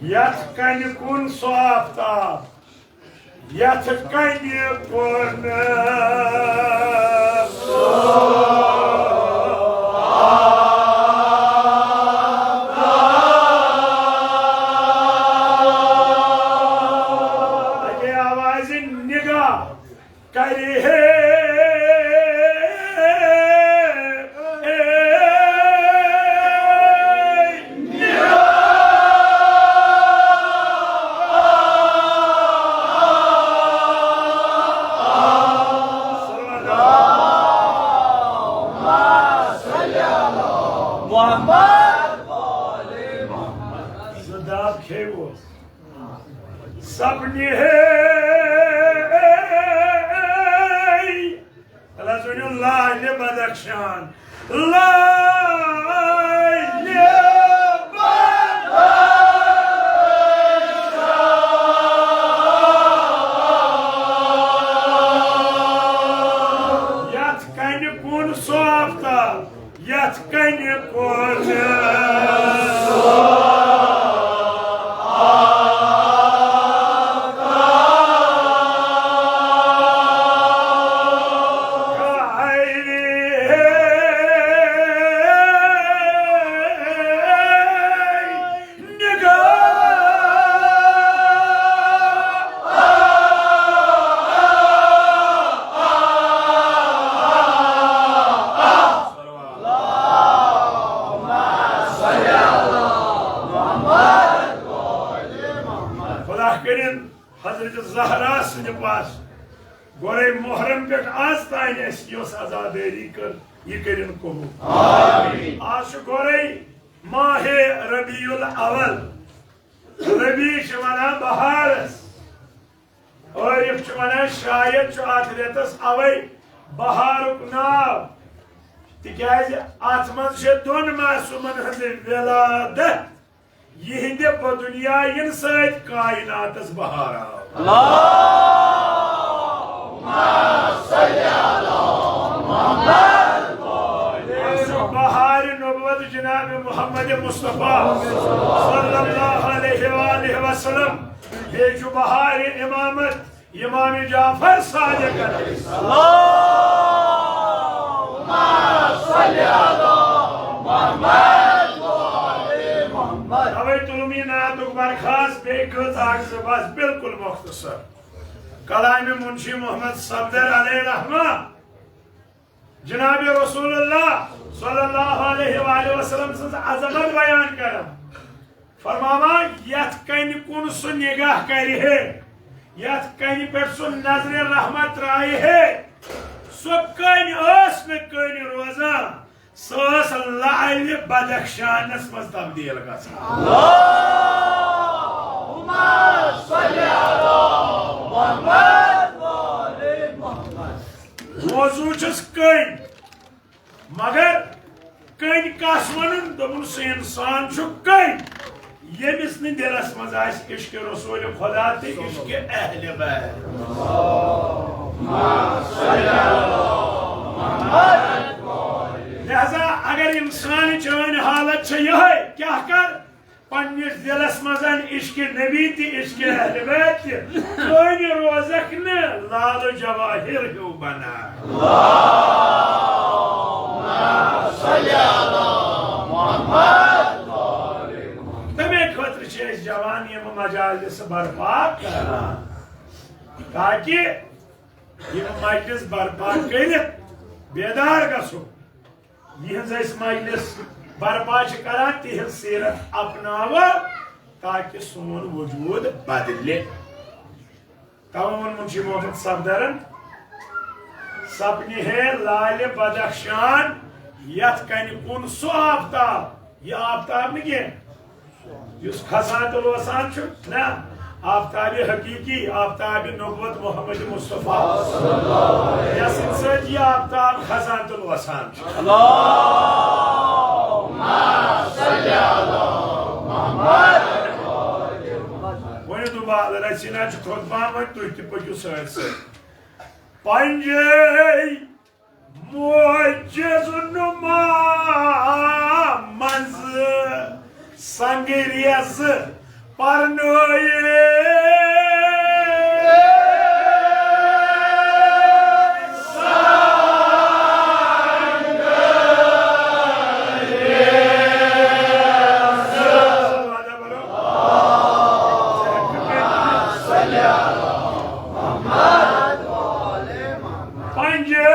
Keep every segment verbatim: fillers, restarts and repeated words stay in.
یتھ کنہِ کُن سُہ آفتاب، یتھ کنہِ کُن سُہ آفتاب۔ اکے آوازِ نگاہ کرِ ہے محمد۔ زٕ دب کھیوس۔ سپنہِ ہے۔ تَلہٕ حظ ؤنِو، لالہِ بدخشان، لالہِ بدخشان۔ یَتھ کنہِ کُن سُہ آفتاب، یتھ کنہِ کُن سُہ آفتاب۔ خدا کٔرِن حضرت زہرا سٕنٛدِ پاس گۄڈَے محرم پٮ۪ٹھ آز تانۍ اَسہِ یۄس عزادٲری کٔر، یہِ کٔرِن قبوٗل۔ آمین۔ آز چھُ گۄڈَے ماہِ ربیع الاول۔ ربیع چھِ وَنان بہارَس۔ عٲرِف چھِ وَنان شاید چھُ اَتھ رٮ۪تَس اَوَے بہارُک ناو، تِکیٛازِ اَتھ منٛز چھِ دۄن معصوٗمَن ہٕنٛز ولادت۔ یِہنٛدِ بدنیا یِنہٕ سۭتۍ کائناتس بہار آو۔ اللہم صل علی محمد۔ بہار نبوت جناب محمد مصطفیٰ صلی اللہ علیہ وآلہ وسلم۔ بیٚیہِ چھُ بہار امامت امام جعفر صادق علیہ السلام۔ اللہم صل علی محمد و آل محمد۔ توے تُل مےٚ نعتُک برخاست بیٚیہِ کٔژ اکھ زٕ، بس بالکل مختصر۔ کلام منشی محمد صفدر علیہ رحمہ۔ جناب رسول اللہ صلی اللہ علیہ وآلہ وسلم سٕنٛز عظمت بیان کران، فرماوان، یتھ کنہِ کُن سُہ نگاہ کرِ ہے، یتھ کنہِ پٮ۪ٹھ سُہ نظرِ رحمت ترایہِ ہے، سۄ کنہِ ٲس نہٕ کنہِ روزان، سۄ ٲس لعلِ بدخشانس منٛز تبدیل گژھان۔ اللہم صل علی محمد و آل محمد۔ موضوع چھُس کٔنۍ، مگر کٔنۍ کس ونُن؟ دوٚپُن، سُہ انسان چھُ کٔنۍ، ییٚمِس نہٕ دِلس منٛز آسہِ عشق رسول خدا تہٕ عشق اہل بیت۔ لہذا اگر انسان چٲنۍ حالت چھےٚ یِہے، کیٛاہ کر؟ پننِس دِلس منٛز عشق نبی تہِ عشق اہل بیت تہِ، کٲنہِ روزکھ نہٕ لال و جواہر ہیوٗ بنان۔ تمے خٲطرٕ چھِ أسۍ جوان یِم مجالس برپا کران، تاکہِ یِم مجلس برپا کٔرِتھ بیدار گژھو۔ یِہٕنٛز أسۍ مجلس برپا چھِ کران، تِہٕنٛز سیرت اپناوو، تاکہِ سون وجود بدلہِ۔ توے ووٚن منشی محمد صفدرن، سپنہِ ہے لالِ بدخشان، یتھ کنہِ کُن سُہ آفتاب، یہِ آفتاب نہٕ کینٛہہ، یُس کھسان تہٕ لوسان چھُ، نہ، آفتاب حقیقی، آفتاب نبوت محمد مصطفیٰ، یس سۭتۍ یہِ آفتاب کھسان تہٕ لوسان چھُ۔ اللہم صل علی محمد۔ وۄنۍ دوبارٕ رژھِ نا چھُ خطبہ، وۄنۍ تُہۍ تہِ پٔکِو سۭتۍ سۭتۍ۔ پنجے معجز نما منٛز سنگریز پرنٲیِتھ۔ پنجے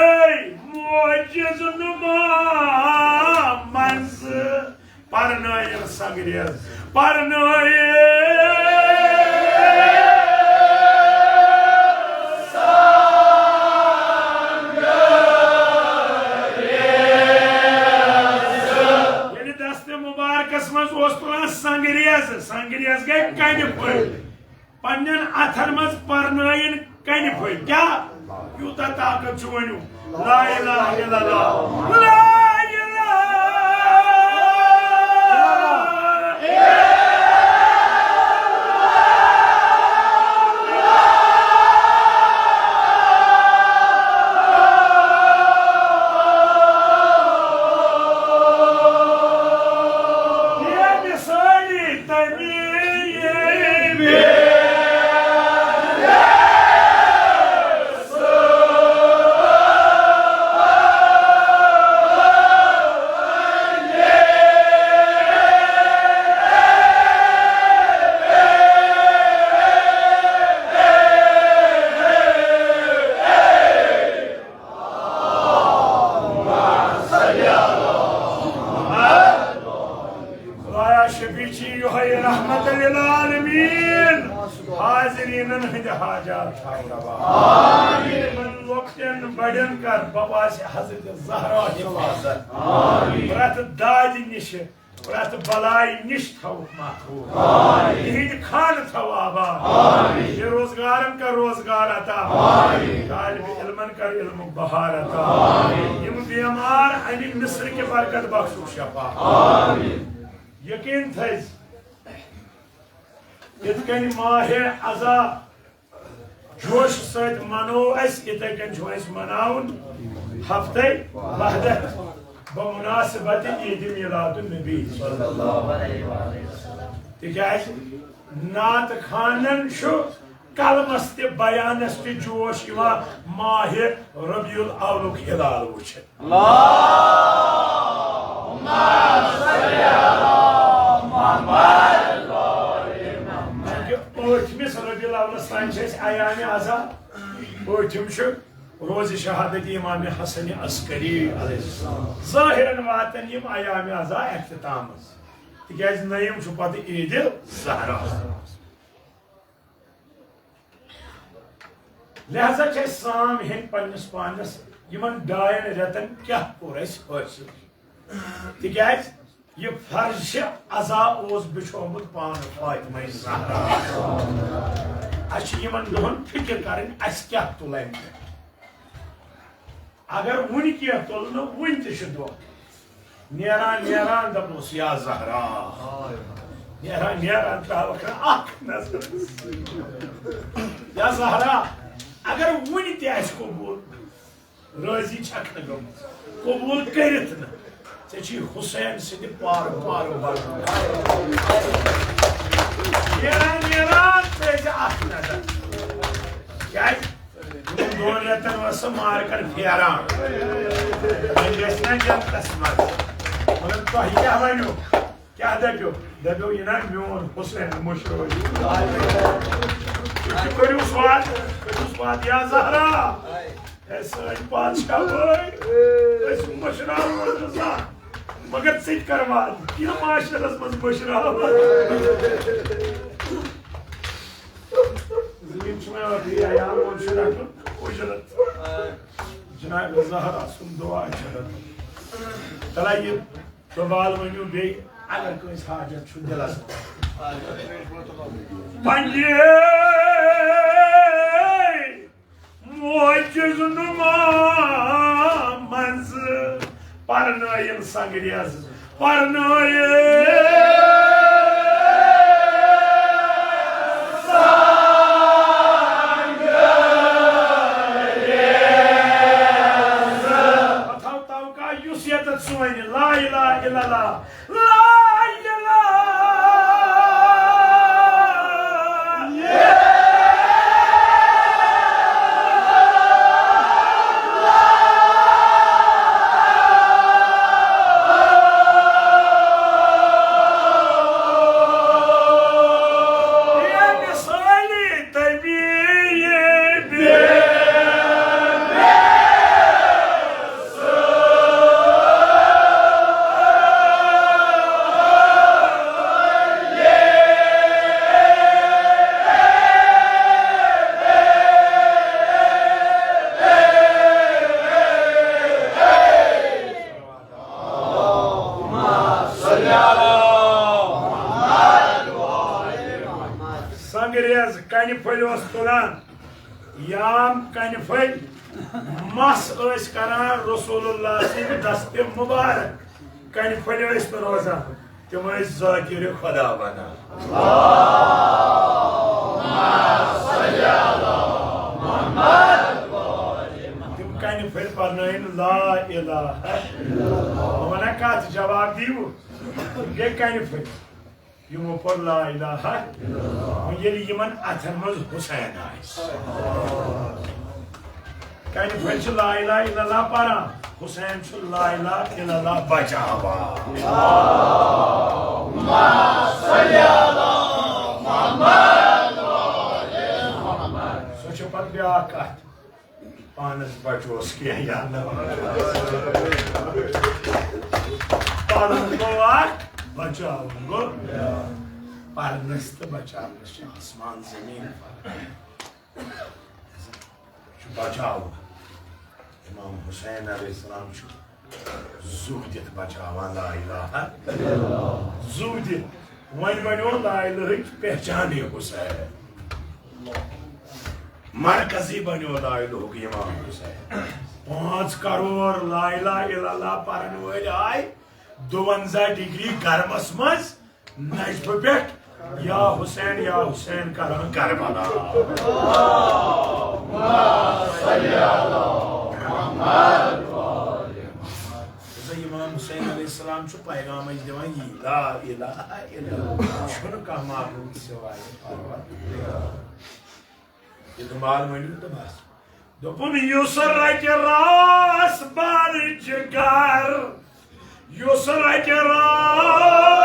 معجز نما منٛز پرنٲیِن سنگریز، پرنٲیِن۔ ییٚلہِ دستِ مُبارکس منٛز اوس تُلان سنگریز، سنگریز گٔے کنہِ پھٔلۍ۔ پننٮ۪ن اتھن منٛز پرنٲیِن کنہِ پھٔلۍ۔ کیٛاہ؟ یوٗتاہ طاقت چھُ، ؤنِو۔ لا الہ الا اللہ۔ لا الہ الا اللہ۔ ییٚمہِ سٲری تَمہِ ییٚمہِ۔ خدایا شفیع چھی یۄہے رحمت للعالمین۔ حاضرینن ہٕنٛدۍ حاجات تھاو روا۔ یِمن لۄکٹٮ۪ن بڑٮ۪ن کر بواسہِ حضرت زہرا حفاظت۔ پرٛٮ۪تھ دادِ نِشہِ، پرٛٮ۪تھ بلایہِ نِش تھاوُکھ محفوظ۔ تِہِنٛدۍ خانہٕ تھاو آباد۔ بے روزگارن کر روزگار عطا۔ طالب علمن کر علمُک بہار عطا۔ یِم بیمار امہِ مصرِ کہِ برکت بخشُک شفا۔ یقین تھٲوۍ زِ یِتھ کٔنۍ ماہِ عزا جوش سۭتۍ منوو اَسہِ، یِتھَے کٔنۍ چھُ اَسہِ مناوُن ہفتَے وحدت بمناسبت عید میلاد النبی۔ تِکیٛازِ نعت خوانن چھُ قلمس تہِ بیانس تہِ جوش یِوان ماہِ ربیع الاولُک ہلال وٕچھِتھ۔ چونکہ ٲٹھمِس ربیع الاولس تام چھِ أسۍ ایام عزا۔ ٲٹھِم چھُ روزِ شہادت امام حسن عسکری علیہ السلام۔ ظٲہرن واتن یِم ایام عزا اختتامس، تِکیٛازِ نٔیِم چھُ پتہٕ عید زہرا۔ لہذا چھِ اَسہِ سام ہیٚنۍ پننِس پانس، یِمن ڈاین رٮ۪تن کیٛاہ کوٚر اَسہِ حٲصِل۔ تِکیٛازِ یہِ فرضِ عزا اوس بِچھومُت پانہٕ فاطمہ زہرا۔ اَسہِ چھِ یِمن دۄہن فِکر کرٕنۍ، اَسہِ کیٛاہ تُل اَمہِ پٮ۪ٹھ۔ اگر وُنہِ کینٛہہ تُل نہٕ، وُنہِ تہِ چھُ دۄہ۔ نیران نیران دَپوس، یا زہرا۔ نیران نیران ترٛاوَکھ اَکھ نظر۔ یا زہرا، اگر وُنہِ تہِ آسہِ قبوٗل، رٲضی چھَکھ نہٕ گٔمٕژ، قبوٗل کٔرِتھ نہٕ، ژےٚ چھی حسین سٕنٛدِ پارٕ پارٕ بَرُن۔ نیران نیران ترٛٲوزِ اَکھ نظر۔ کیٛازِ؟ یِمن دۄن رٮ۪تن ٲس سۄ مارکن پھیران۔ وۄنۍ گژھِ نا جنتس منٛز۔ مگر تۄہہِ کیٛاہ ونیو؟ کیٛاہ دٔپِو؟ دٔپِو، یہِ نا میون حسین مُشرٲوِو۔ تُہۍ کٔرِو وعدٕ، کٔرِو وعدٕ، یا زہرا، ہے سٲنۍ بادشاہ بٲے، أسۍ مُشراوو نہٕ زانٛہہ۔ مگر ژٕ تہِ کر وعدٕ، یہِ معاشرس منٛز مُشراوو۔ زٔمیٖن چھُ وۄنۍ ٲخری ایام، وۄنۍ چھُ رَٹُن اُجرت۔ جناب زہرا سُنٛد دُعا چھُ رَٹُن۔ تَلہ یہِ سوال ؤنِو بیٚیہِ، اگر کٲنٛسہِ حاجت چھُ دِلس منٛز۔ پننہِ معجز نما منٛز پرنٲیِن سنگریز، پرنٲیِن۔ ریز کنہِ پھٔلۍ اوس تُلان، یام کنہِ پھٔلۍ، مس ٲسۍ کران رسول اللہ سٕنٛدِ دستِ مبارک، کنہِ پھٔلۍ ٲسۍ نہٕ روزان، تِم ٲسۍ ذاکر خدا بنان۔ تِم کنہِ پھٔلۍ پرنٲیِن لا الہ۔ بہٕ ونہٕ کتھ، جواب دِیِو۔ تِم گٔے کنہِ پھٔلۍ۔ یِمو پوٚر لا الہ۔ وۄنۍ ییٚلہِ یِمن اتھن منٛز حسین آسہِ، کنہِ پھٔلۍ چھِ لا الہ الا اللہ پران، حسین چھُ لا الہ الا اللہ بچاوان۔ سۄ چھِ پتہٕ بیٛاکھ کتھ۔ پانس بچوس کینٛہہ یا نہ بچوس۔ پرُن گوٚو اکھ، بچاوُن گوٚو بیٛاکھ۔ پرنس تہٕ بچاونس چھِ آسمان زمین فرق۔ چھُ بچاوُن۔ امام حسین علیہ السلام چھُ زُو دِتھ بچاوان، لا الہ۔ زُو دِتھ۔ وۄنۍ بنیو لا الہٕچ پہچانٕے حسین۔ مرکزی بنیو لا الہُک امام حسین۔ پانٛژھ کرور لا الہ الا اللہ پرن وٲلۍ آے دُوَنزاہ ڈگری گرمس منٛز نجفہٕ پٮ۪ٹھ، یا حسین، یا حسین کران کربلا۔ یُس زن امام حسین علیہ السلام چھُ پیغام اَسہِ دِوان یی، لا الہ الا اللہ، چھُنہٕ کانٛہہ معبوٗد سوائے پروردگار۔ یہِ دُمال ؤنِو تہٕ بس۔ دوٚپُن، یُس رٹہِ راس بر جگر، یُس رٹہِ راس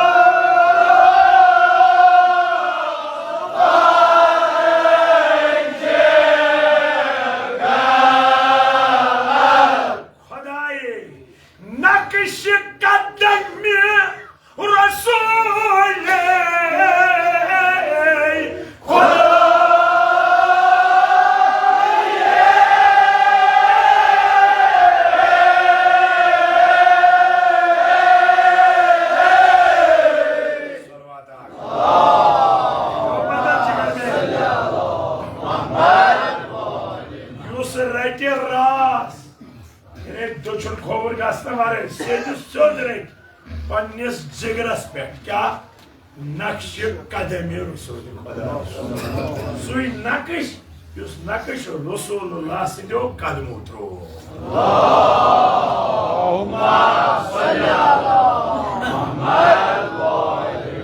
بر جگر۔ خدایے، نقش قدم رسول خدا۔ یُس رٹہِ راس، یعنی دٔچھُن کھووُر گژھنہٕ ورٲے، سیٚدِ سیوٚد رٔٹۍ پننِس جگرس پٮ۪ٹھ۔ کیٛاہ؟ نقشِ قدمِ رسول خدا۔ سُے نقش، یُس نقش رسول اللہ سٕنٛدیو قدمو ترٛوو۔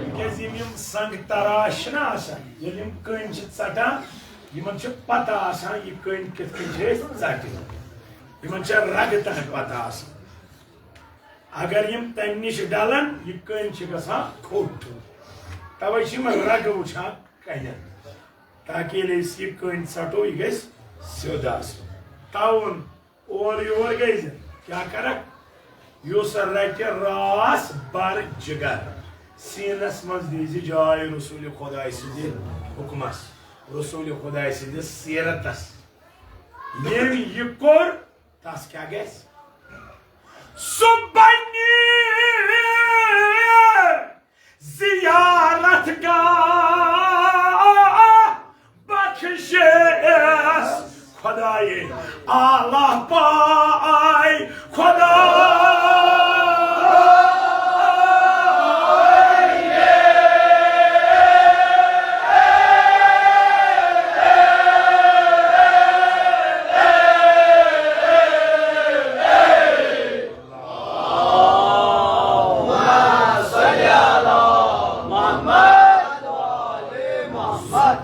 تِکیٛازِ یِم، یِم سنگ تراش چھِنہ آسان، ییٚلہِ یِم کٔنۍ چھِ ژٹان، یِمن چھِ پتہ آسان، یہِ کٔنۍ کِتھ کٔنۍ چھِ أسۍ ژٹٕنۍ۔ یِمن چھےٚ رگہٕ تام پتہ آسان۔ اگر یِم تمہِ نِش ڈلن، یہِ کٔنۍ چھِ گژھان کھوٚٹ۔ توے چھِ یِم رگہٕ وٕچھان کنٮ۪ن، تاکہِ ییٚلہِ أسۍ یہِ کٔنۍ ژٹو، یہِ گژھِ سیوٚد آسُن۔ تاوُن اورٕ یور گٔے زِ کیٛاہ کرکھ؟ یُس رٹہِ راس بر جگر، سیٖنس منٛز دیٖزِ جاے رسول خداے سٕنٛدِ حُکمس، رسول خداے سٕنٛدِس سیرتس۔ ییٚمۍ یہِ کوٚر، تس کیٛاہ گژھِ؟ سُہ بنہِ زیارت گاہ بخشس خدایے، آلہ پاے خدایے۔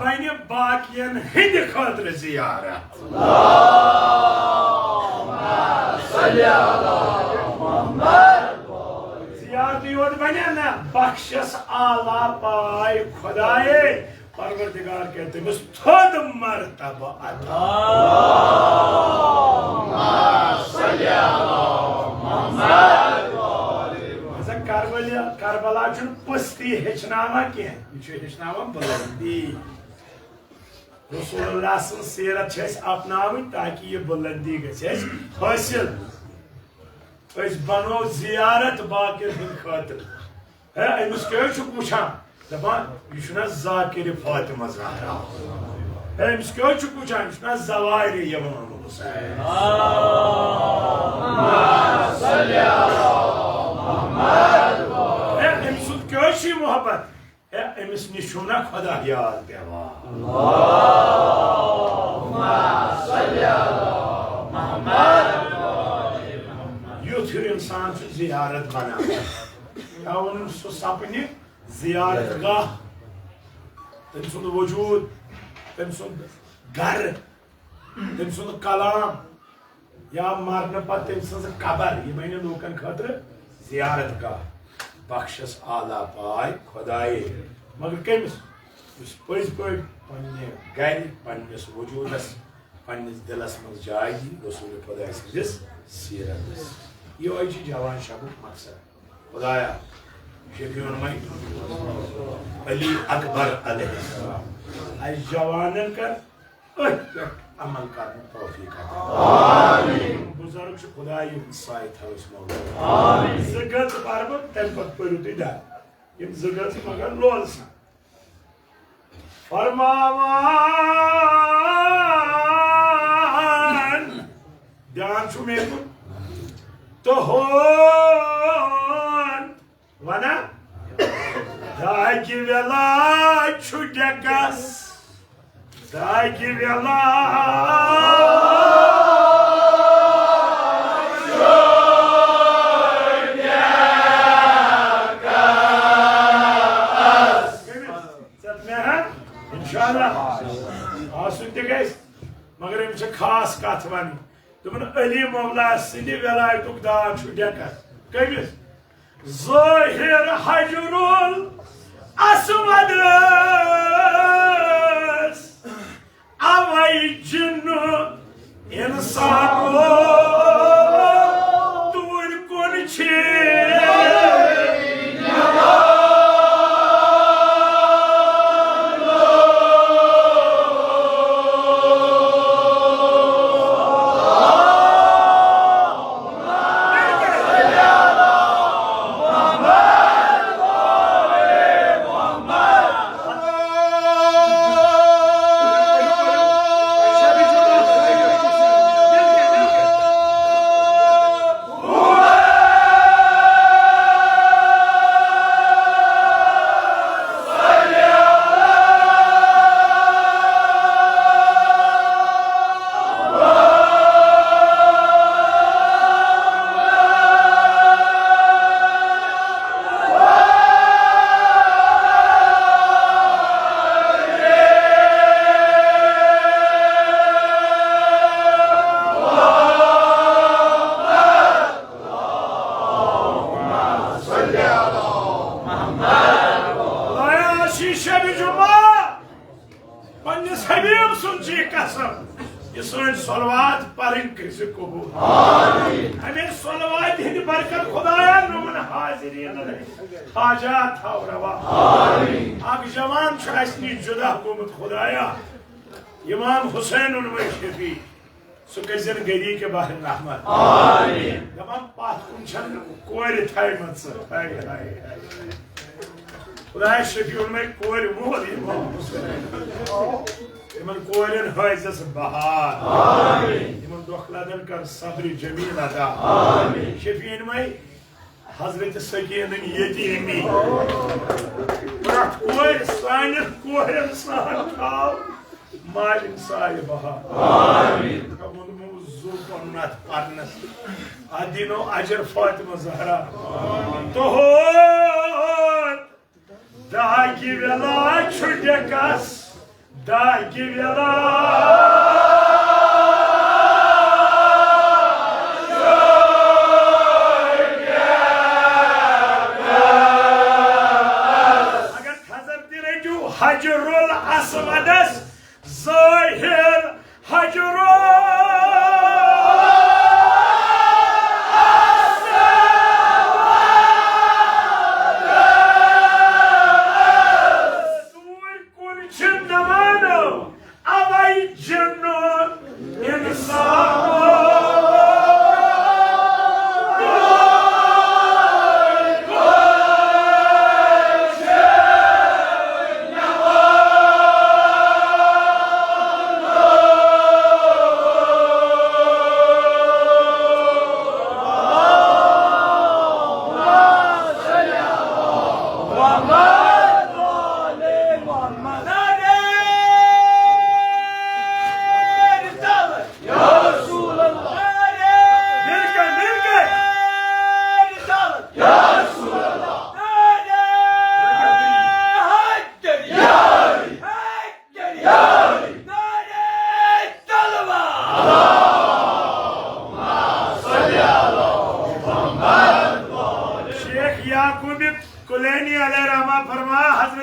بنہِ باقین ہٕنٛدِ خٲطرٕ زیارت۔ زیارتٕے یوت بنہِ نہ، بخشس اعلیٰ پاے خدایے۔ پروردگار کرِ تٔمِس تھوٚد مرتبہٕ عطا۔ اچھا، کربلا، کربلا چھُنہٕ پستی ہیٚچھناوان کینٛہہ، یہِ چھُ ہیٚچھناوان بلندی۔ رسول اللہ سٕنٛز سیرت چھِ اَسہِ اپناوٕنۍ تاکہِ یہِ بلندی گژھِ اَسہِ حٲصِل۔ أسۍ بنو زیارت باقین ہٕنٛدِ خٲطرٕ۔ ہے، أمِس کیٛاہ چھُکھ وٕچھان؟ دپان، یہِ چھُنہ ذاکر فاطمہ زہرا؟ ہے، أمِس کیٛاہ چھُکھ وٕچھان؟ یہِ چھُنہ زوارِ امام حسین؟ ہے، أمۍ سُنٛد کیٛاہ چھُ یہِ محبت؟ ہے، أمِس نِش چھُم نہ خۄدا یاد پٮ۪وان۔ یُتھ ہیوٗ اِنسان چھُ زیارت بناوان۔ کیٛاہ ووٚنُن سُہ سپنہِ؟ زیارت گاہ، تٔمۍ سُنٛد وجوٗد، تٔمۍ سُنٛد گرٕ، تٔمۍ سُنٛد کلام، یا مرنہٕ پتہٕ تٔمۍ سٕنٛز قبر، یہِ بنہِ لوٗکن خٲطرٕ زیارت گاہ۔ بخشس اعلیٰ پاے خۄدایے۔ مگر کٔمِس؟ یُس پٔزۍ پٲٹھۍ پننہِ گرِ، پننِس وجوٗدس، پننِس دلس منٛز جاے دی رسول خۄداے سٕنٛدِس سیٖرتس۔ یِہوٚے چھُ جوان شبُک مقصد۔ خدایا، شفیع المئی علی اکبر علیہ السلام، اَسہِ جوانن کر أتھۍ پٮ۪ٹھ عمل کرنُک توفیق عطا۔ بزرگ چھُ خداے، یِم سایہِ تھٲوِس مولا۔ زٕ گٔژ پرٕ بہٕ، تَمہِ پتہٕ پٔرِو تُہۍ درد۔ یِم زٕ گٔژ مگر لولہٕ سان۔ فرماوان۔ دھیان چھُ مےٚ کُن۔ تہون۔ ونان۔ داگہِ ویلا چھُ ڈیکس۔ داگہِ ویلا۔ ژےٚ مےٚ ہا؟ انشاءاللہ۔ آسُن تہِ گژھِ۔ مگر أمِس چھِ خاص کتھ ونٕنۍ۔ دوٚپُن، علی مولا سٕنٛدِ ولایتُک داغ چھُ ڈیکس۔ کٔمِس؟ ظٲہِر حجرُل اسودس۔ اوے جِنہٕ انسانو توٗرۍ کُن چھِ۔ خدایا، شیشہ بجما۔ پننِس حبیب سُنٛد چھُ یہِ قسم، یہِ سٲنۍ صلوات پرٕنۍ کٔرۍ زِ قبول۔ آمین۔ اَمے صلواتِ ہٕنٛدِ برکت خدایا نوٚمن حاضریٖنن ہٕنٛدۍ حاجات تھاو روا۔ آمین۔ اکھ جوان چھُ اَسہِ نِش جُدا گوٚمُت خدایا، امام حسین المئی شفیع۔ سُہ کٔرۍ زٮ۪ن گری کے بحر رحمت۔ آمین۔ دپان پتھ کُن چھنہٕ کورِ تھایمژٕ۔ ہاے، ہاے، ہاے۔ خدایا شفیع المئی کورِ مول یِمن۔ یِمن کورٮ۪ن ہٲیزٮ۪س بہار۔ آمین۔ یِمن دۄکھ لدن کر صبرِ جمیل عطا۔ آمین۔ شفیع المئی حضرت سکینٕنۍ یتیٖمی۔ پرٛٮ۪تھ کورِ سانٮ۪ن کورٮ۪ن سان تھاو مالِن سایہِ بہار۔ آمین۔ ووٚنمو زُو پنُن اتھ پرنس۔ اتھ دِنو اجر فاطمہ زہرا۔ تہنٛد داگہِ ویلا چھُ ڈیکس۔ داگہِ ویلا۔ اگر تھزر تہِ رٔٹِو حجر الاسودس، ظٲہر حجر الاسودس۔ کُن چھِ نمانو اوے جِنو انسانو۔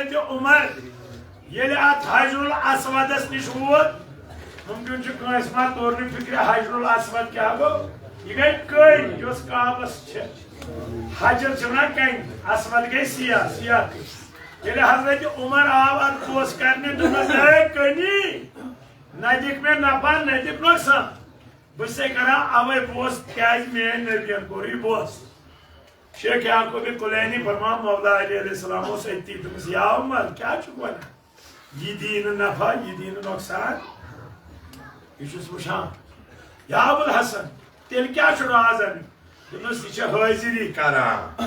حضرت عمر ییٚلہِ اتھ حجر الاسودس نِش ووت، ممکن چھُ کٲنٛسہِ ما توٚر نہٕ فکرِ حجر الاسود کیٛاہ گوٚو؟ یہِ گٔے کٔنۍ یۄس کعبس چھِ۔ حجر چھِ ونان کٔنۍ، اسود گٔے سیاہ، سیاہ کٔنۍ۔ ییٚلہِ حضرت عمر آو اتھ بوس کرنہِ، دوٚپمس، "ہے کٔنی، نہ دِکھ مےٚ نفع، نہ دِکھ نۄقصان۔ بہٕ چھُسے کران اوے بوس، کیازِ میٲنۍ نبین کوٚر یہِ بوس۔" شیخ یعقوب کلینی فرمان، مولا علی علیہ السلام اوس أتی، دوٚپمس، "یا عمر، کیٛاہ چھُکھ ونان؟ یہِ دی نہٕ نفع، یہِ دی نہٕ نۄقصان، یہِ چھُس وٕچھان۔ یا ابوالحسن، تیٚلہِ کیٛاہ چھُ راز امیُک؟" دوٚپمس، "یہِ چھےٚ حٲضری کران۔"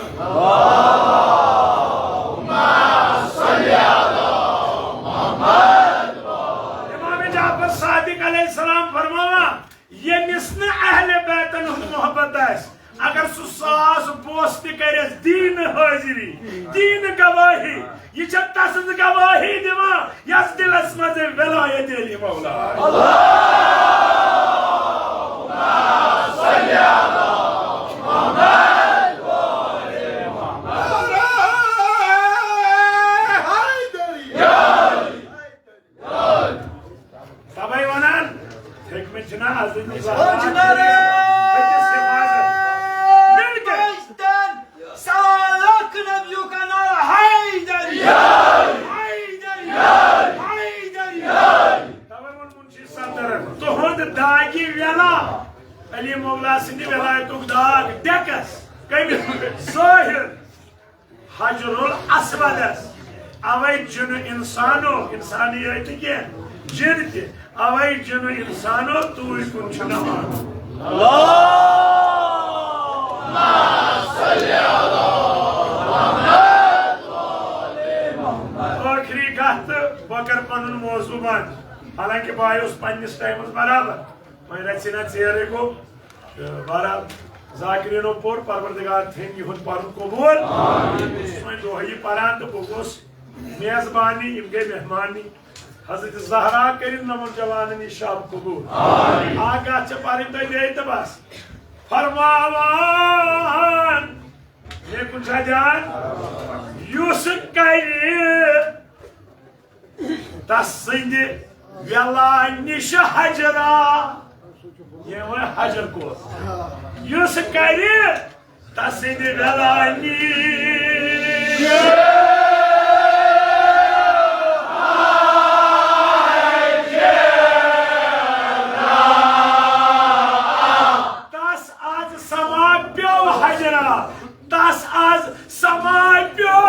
امام جعفر صادق علیہ السلام فرماوان، ییٚمِس نہٕ اہل بیتن ہُنٛد محبت آسہِ، اگر سُہ ساس بوس تہِ کرٮ۪س، دی نہٕ حٲضری، دی نہٕ گواہی۔ یہِ چھےٚ تسٕنٛز گواہی دِوان، یس دِلس منٛز ولایت علی مولا۔ توے ونان، حکمت چھنا حضرت صاحب۔ أکِس حفاظت۔ مل کے۔ مجدن سالک نبیو کا نام حیدری۔ حیدری۔ حیدری۔ توے ووٚنمُت چھُ صدر، تُہُنٛد داغی ویلا، علی مولا سٕنٛدِ ولایتُک داغ ڈیکس، کٔمِس؟ ظٲہِر۔ حجر الاسودس۔ اوے جن انسانو، انسانیت کینٛہہ، جن تہِ، اوے جن انسانو توٗرۍ کُن چھُ نوان۔ ٲخری کتھ تہٕ بہٕ کرٕ پنُن موضوع بند، حالانکہ بہٕ آیوس پننِس ٹایمس برابر۔ وۄنۍ رژھِ نہ ژیرٕے گوٚو۔ تہٕ بہرحال، ذاکرینو پوٚر، پروردگار تھٲیِن یِہُنٛد پرُن قبوٗل۔ بہٕ چھُس وۄنۍ دۄہے یہِ پران تہٕ بہٕ گوٚوس میزبانی، یِم گٔے مہمانی۔ حضرت زہرا کٔرِن نمن جوانن یہِ شب قبوٗل۔ اکھ کتھ چھےٚ پرٕنۍ تۄہہِ بیٚیہِ تہٕ بس۔ فرماوان، مےٚ کُن چھا دیان؟ یُس کرِ تس سٕنٛدِ ویلا نِش حجرا، یہِ وۄنۍ حجر کوٚر، یُس کرِ تس سٕنٛدِ ویلا نِش۔ تس از سما پیوٚو حجرا۔ تس از سما پیوٚو۔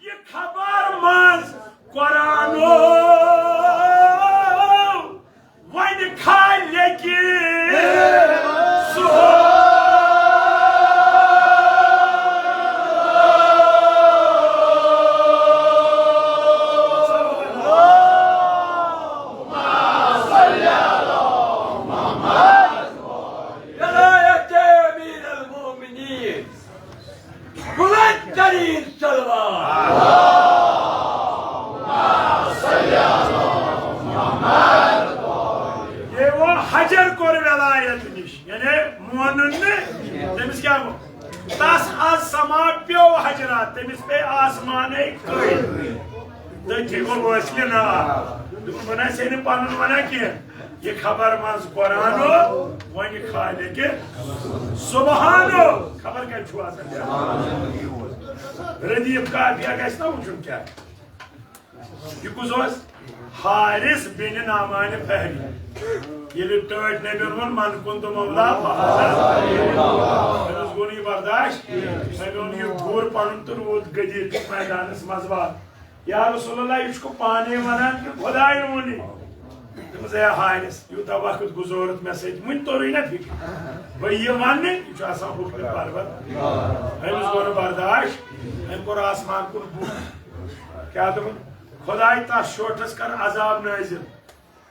یہِ خبر منٛز قرآنو۔ وۄنۍ خالقِ سُہ۔ ولایت امیر المومنین۔ بلند ترین صلوات۔ یہِ وۄنۍ حجر کوٚر ولایت نِش، یعنی مونُن نہٕ، تٔمِس کیٛاہ گوٚو؟ تس از سما پیوٚو حجرا، تٔمِس پیٚیہِ آسمانے کٔرۍ۔ تٔتھی گوٚو وٲصلہِ نار۔ دوٚپُن، بہٕ نہ چھسے نہٕ پنُن ونان کینٛہہ۔ یہِ خبر منٛز قرآنو، وۄنۍ خالقِ سبحانو۔ خبر کتہِ چھُ آسان؟ ردیف قافیہ گژھِ نہ وٕچھُن کیٛاہ۔ یہِ کُس اوس؟ حارث بن نعمان فہری۔ ییٚلہِ ٹٲٹھۍ نبیَن ووٚن، "من کنت مولا فہذا"، أمِس گوٚو نہٕ یہِ برداشت۔ أمۍ اوٚن یہِ گُر پنُن تہٕ روٗد غدیٖر کِس میدانس منٛز واتہٕ۔ یا رسول اللہ، یہِ چھُکھ پانے ونان کِنہٕ خدایَن ووٚنُے؟ دوٚپمَس، "اے حارث، یوٗتاہ وقت گُزورُتھ مےٚ سۭتۍ، وُنہِ توٚرُے نہ فِکرِ۔ بہٕ یہِ وَننہِ، یہِ چھُ آسان حُکمِ پروردگار۔" أمِس گوٚو نہٕ برداش، أمۍ کوٚر آسمان کُن بُتھ۔ کیٛاہ دوٚپُن؟ "خداے، تَس شوٹھَس کر عذاب نٲزِل۔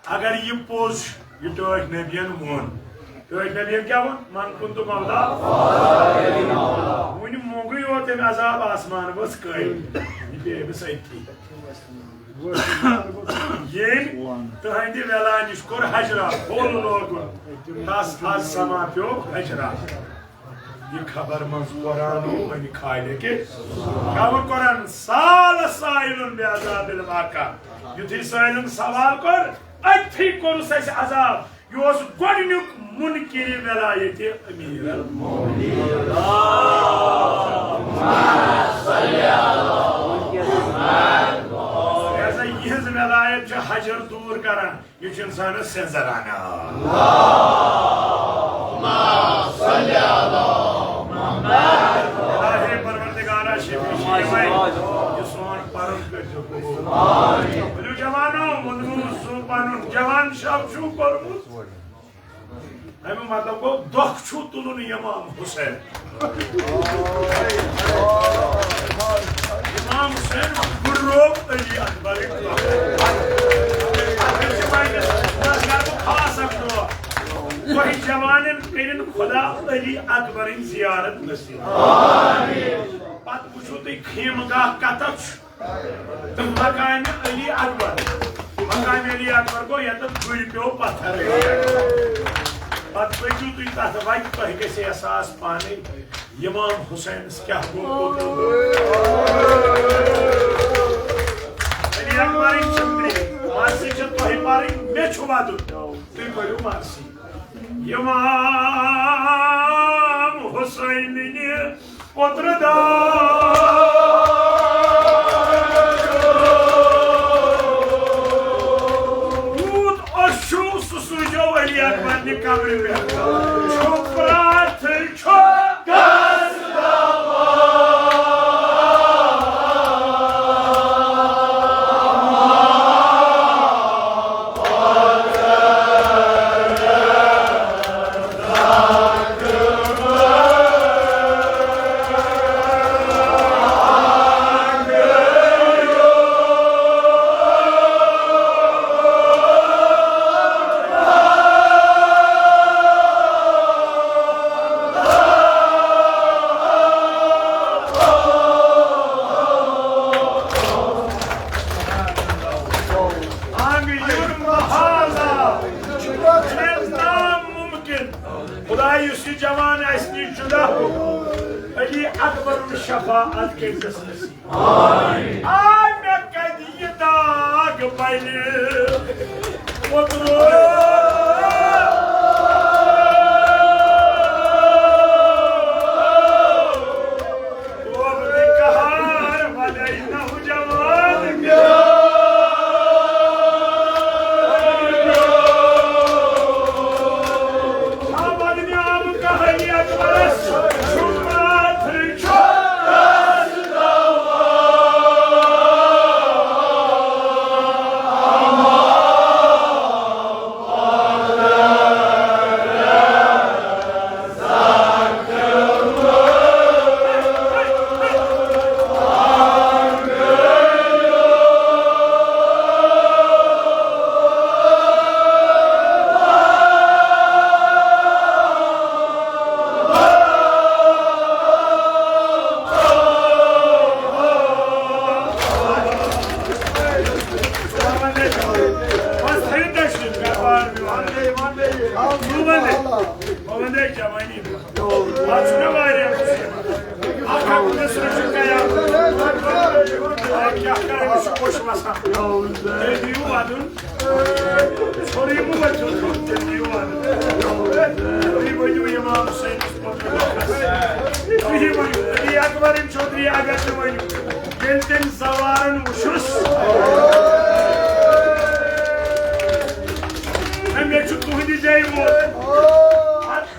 اگر یہِ پوٚز چھُ، یہِ ٹٲٹھۍ نبیَن ووٚن۔" ٹٲٹھۍ نبیَن کیٛاہ ووٚن؟ "من کنت مولا۔" وُنہِ مۄنٛگُے یوت أمۍ عذاب، آسمان ؤژھ کٔلۍ۔ یہِ پیٚیہِ أمِس أتھی۔ ییٚمۍ تُہنٛدِ ویلا نِش کوٚر ہجرا، پھوٚل لوگُن، تس از سما پیوٚو ہجرا۔ یہِ خبر منٛز قرآن وۄنۍ خالق۔ کیٛاہ ووٚن قرآن؟ سال سائل بعذاب الواقع۔ یُتھُے سٲیلن سوال کوٚر، أتھی کوٚرُس اَسہِ عذاب۔ یہِ اوس گۄڈٕنیُک منکر ولایت امیر المؤمنین۔ لہذا یِہنٛز ولایت چھِ حجر دوٗر کران، یہِ چھُ انسانس سینزر انان۔ الٰہِ پروردگارا شفیع شیوے، یہِ سون پرُن کٔرۍزیو قبوٗل۔ ؤلِو جوانو، ووٚنمُت سُہ پنُن جوان شب چھُو کوٚرمُت۔ اَمیُک مطلب گوٚو، دۄکھ چھُو تُلُن امام حسین۔ امام حسین گُرو علی اکبر۔ خاص اکھ دۄہ۔ تۄہہِ جوانن کٔرِن خدا علی اکبرٕنۍ زیارت نصیب۔ پتہٕ وٕچھِو تُہۍ خیمہٕ گاہ کتٮ۪تھ چھُ۔ تہٕ مقامِ علی اکبر، مقامِ علی اکبر گوٚو ییٚتٮ۪تھ گُرۍ پیوٚو پتھر علی اکبر۔ پتہٕ پٔکِو تُہۍ تتھ وتہِ، تۄہہِ گژھِ احساس پانے امام حسینس کیٛاہ گوٚو، کوٚت گوٚو۔ علی اکبرٕنۍ چھِنہٕ ترٛےٚ، مرثی چھِ تۄہہِ پرٕنۍ، مےٚ چھُ ودُن، تُہۍ پٔرِو مرثی۔ امام حسینٕنہِ پوٚترٕ دار۔ یوٗت اوس چھُ سُہ سوٗزیو علی اکبر نہِ قبرِ پٮ۪ٹھ۔ چھُ پرٛاتھ چھُ آنگہٕ یُن محال آو، چھُنہٕ نامُمکِن۔ خداے، یُس یہِ جوان اَسہِ نِش جُدا گوٚو، علی اکبرُن شفاعت کٔرۍزٮ۪س نصیب۔ آ، مےٚ کَتہِ یہِ داغ بَنہِ؟ وۄترو۔ وۄترٕ قہر وَلَے نوجوان۔ وۄنۍ وَنے جوانی۔ اَتھ چھُ مےٚ واریاہ مُصیٖبت۔ اَکھ ہَتھ تہٕ ژۄداہ چھُ قیامت۔ آ، کیٛاہ کَرٕ، مےٚ چھُ کوٚش وَسان۔ تیٚلہِ دِیِو وَدُن۔ ژھوٚرُے مہٕ ؤتھِو تھوٚد، تیٚلہِ دِیِو وَدُن۔ تُہۍ ؤنِو اِمام حُسینَس مُتعلِق۔ تُہی ؤنِو، علی اکبرٕنۍ چودھری اگر تہِ ؤنِو، ییٚلہِ تٔمۍ سوارَن وُچھُس، نہ، مےٚ چھُ تُہٕنٛدِ جایہِ ووت۔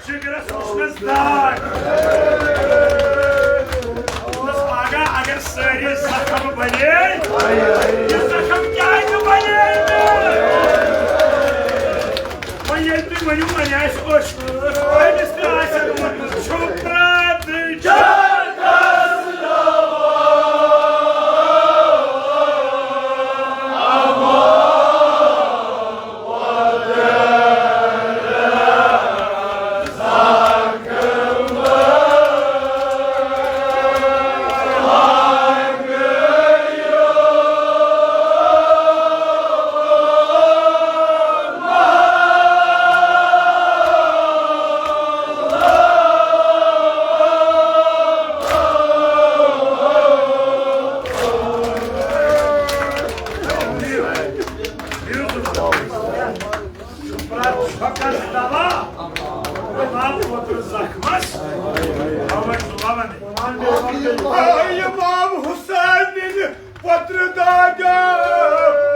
جگرس وٕچھنس داغ۔ دوٚپمس، پگاہ اگر سٲری زخم بنے، یہِ زخم کیازِ بنے نہٕ؟ وۄنۍ ییٚلہِ تُہۍ ؤنِو، وۄنۍ آسہِ أچھ۔ أمِس تہِ آسہِ ووٚنمُت، چھُ پرٛاتھ پتر زخمس، اَوَے چھُ وَوان۔ اے امام حسین نِنہِ پتر داغا،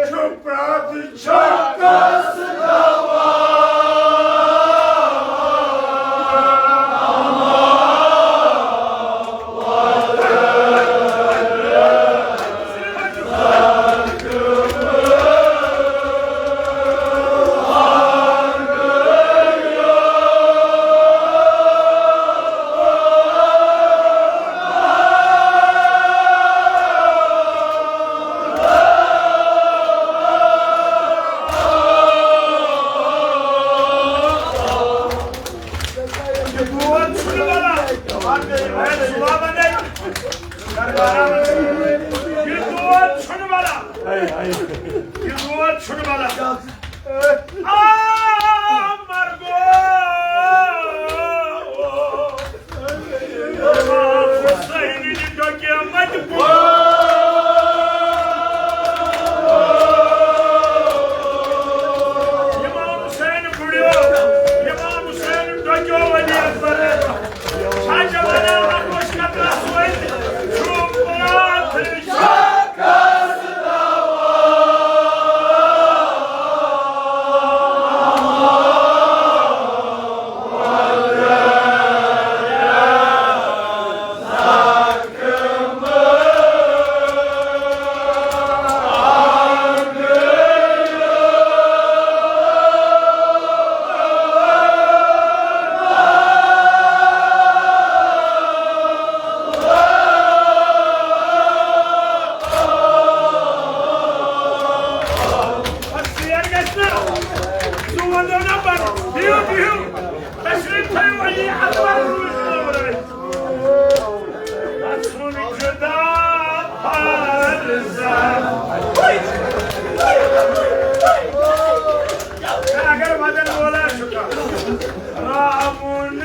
چھُ پرٛٮ۪تھ چھکس دوا۔ یہِ دود چھُنہٕ بَلان۔ یہِ دود چھُنہٕ بَلان۔ آ، مرگو۔ امام حسین ڈوکیو مت۔ امام حسین بڑیو، امام حسین ڈوکیو ولی اکبر۔ چھا جوانا اکھ وش کترا سوئی، چھو پرات۔ بس ژیر گژھِ نہٕ۔ ژٕ وَنو نہ پَتہٕ۔ بِہِو، بِہِو۔ تشریٖف تھٲیِو، علی اکبر روٗزۍ نوٚورٲے۔ گژھُن جُدا فرض۔ اگر مدن وولا چھُ کانٛہہ۔ راوُن۔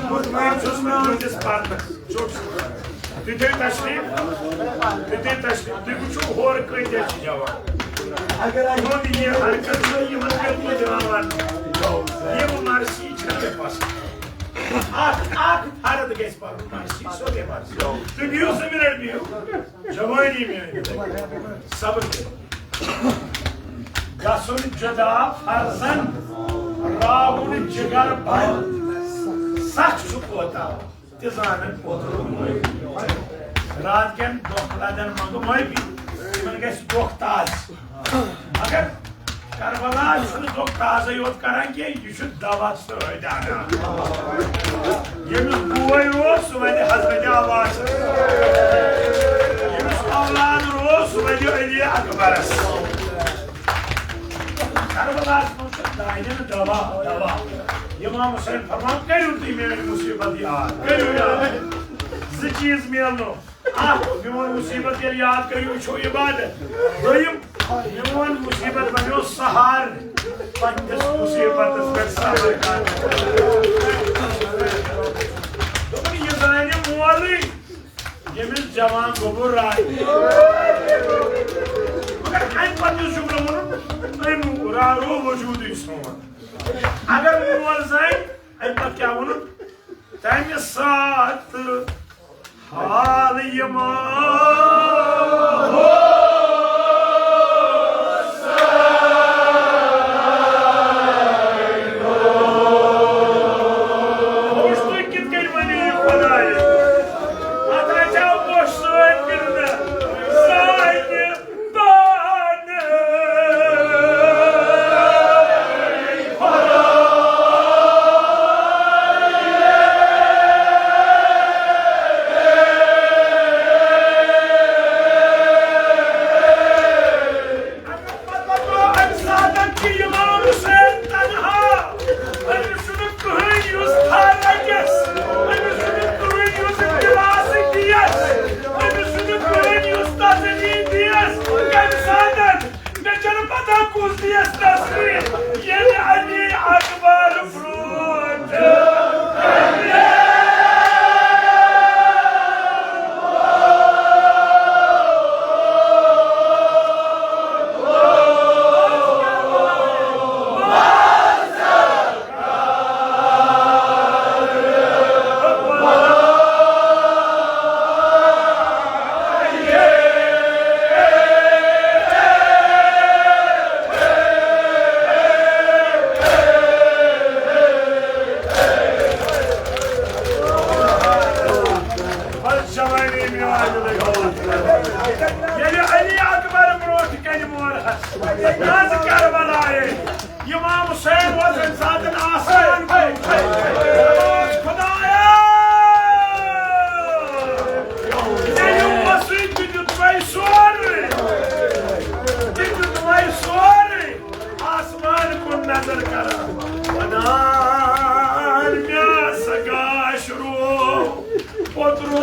مطمئن چھُس بہٕ تُہٕنٛدِس پرنس۔ تُہۍ تھٲیِو تشریٖف، تُہۍ تھٲیِو تشریٖف، تُہۍ وٕچھِو ہورٕ کۭتیٛاہ چھِ جوان۔ تُہُنٛد یہِ حرکت چھُ یِمن پٮ۪ٹھ مُجراوان۔ یِم مرثی چھَنہٕ مےٚ پسنٛد۔ اکھ، اکھ فرد گژھِ پرُن مرثی، سیوٚدُے مرثی۔ تُہۍ بِہِو زٕ منٹ، بِہِو۔ جوٲنی میٛٲنۍ، صبر کٔرِو۔ گژھُن جدا فرضن، راوُن جگر بند۔ سخ چھُ کوتاہ۔ تہِ زانن اوترٕ۔ رات کٮ۪ن دۄکھ لدن منٛگہٕ معٲفی، تِمن گژھِ دۄکھ تازٕ۔ مگر کربلا چھُنہٕ دۄکھ تازَے یوت کران کینٛہہ، یہِ چھُ دوا سۭتۍ انان۔ ییٚمِس بوے روز، سُہ ونہِ حضرت عباس۔ ییٚمِس اولاد روز، سُہ ونہِ علی اکبرس۔ کربلاہس منٛز چھُ دانٮ۪ن دوا، دوا۔ امام حسین فرمان، کٔرِو تُہۍ میٲنۍ مُصیبت یاد، کٔرِو یاد۔ زٕ چیٖز میلنو۔ اکھ، میون مُصیبت ییٚلہِ یاد کٔرِو، یہِ چھو عبادت۔ دوٚیِم، میون مُصیبت بنیو سہار پننِس مُصیبتس پٮ۪ٹھ صبر کرنہٕ۔ دوٚپُن، یہِ زانہِ مولٕے، ییٚمِس جوان گوٚبُر راتھ۔ مگر اَمہِ پتہٕ یُس جملہٕ ووٚنُن، أمۍ پیارو وجودٕے سون۔ اگر مول زانہِ، اَمہِ پتہٕ کیٛاہ ووٚنُن؟ تَمہِ ساتہٕ حال یِمو۔ وٕچھ تُہۍ کِتھ کٔنۍ ؤنِو یہِ خۄدایَس۔ اَتھ آسہِ ہا ووٚش سۭتۍ گِنٛدنہٕ۔ سانہِ مےٚ چھنہٕ پتہ کُس دیس نظرِ ییٚلہِ علی اکبر برونٛٹھ۔ بس جوانی میٛٲنۍ لٔگۍ۔ ییٚلہِ علی اکبر برونٛٹھ کنہِ مورہس، نہ زِ کربلایے، امام حسین اوس امہِ ساتہٕ آسان کُن۔ خدایا، ژےٚ یہِ اوسُے، تہِ دیُتمَے سورُے، تہِ دیُتمَے سورُے۔ آسمان کُن نظر کران، ونان، مےٚ ہسا گاش رو، پوٚت رو۔